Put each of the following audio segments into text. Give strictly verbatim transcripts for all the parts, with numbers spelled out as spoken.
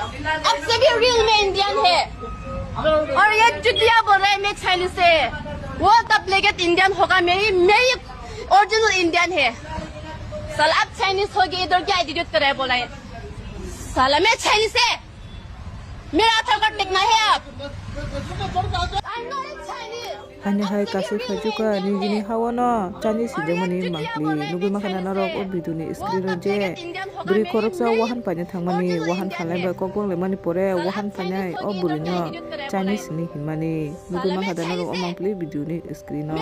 अब से भी रियल में इंडियन है। और ये चुतिया बोल रहा है मैं चाइनीज है। वो तबलीगत इंडियन होगा, मैं मैं ओरिजिनल इंडियन है। साला आप चाइनीज हो गए, इधर क्या एटीट्यूड कर रहे बोला है। साला मैं चाइनीज है। मेरा आधार कार्ड देखना है आप। I'm not a Chinese. Haini hai kasu phajuka nijini hawano chani sijamani mangpli nugwi makhana norok o video ni screen o je bwrwi khoroksa wahan paina thangmani, wahan phalai bai kok bonglaimani pore wahan phainai o bwrwino chani sini hinmani nugwi makhada norok o mangpli video ni screen o.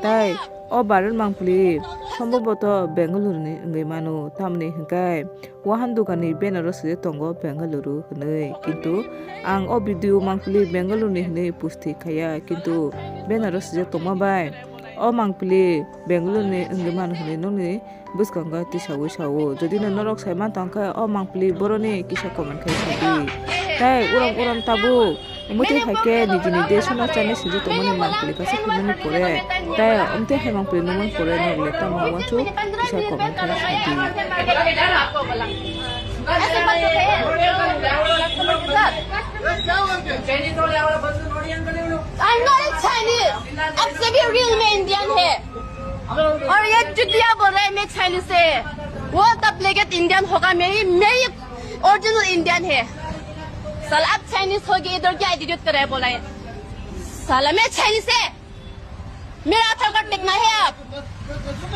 Tai o Bharat mangpli somboboto Bengaluru ni wngwi mano, tamni hwnkhe wahan dukani banner o swijak tongo Bengaluru hinwi, kintu ang o video mangpili Bengaluru ni hinwi pusti khaiya, kintu banner o swijak tongma bai o mangpili Bengaluru ni wngwi mano hinwi nokni bwskango tisawi sao. Jodi no norok sai mantong khe o mangpili boroni kisa comment khai sadi. Tei urom urom tabuk. Omo twi hai khe nijini desh no chani sidi tongmani mangpili kaisa phimani pore, tei omo twi hai mangpili nungmani pore norok le tamo uansuk kisa comment khai sadi. I'm not a Chinese. आप से भी रियल में इंडियन है। और ये चुतिया बोल रहा है मैं चाइनीज है। वो तबलीगत इंडियन होगा, मैं मैं ओरिजिनल इंडियन है। साला आप चाइनीज हो गए, इधर क्या एटीट्यूड कर रहे बोला है। साला मैं चाइनीज है। मेरा आधार कार्ड देखना है आप।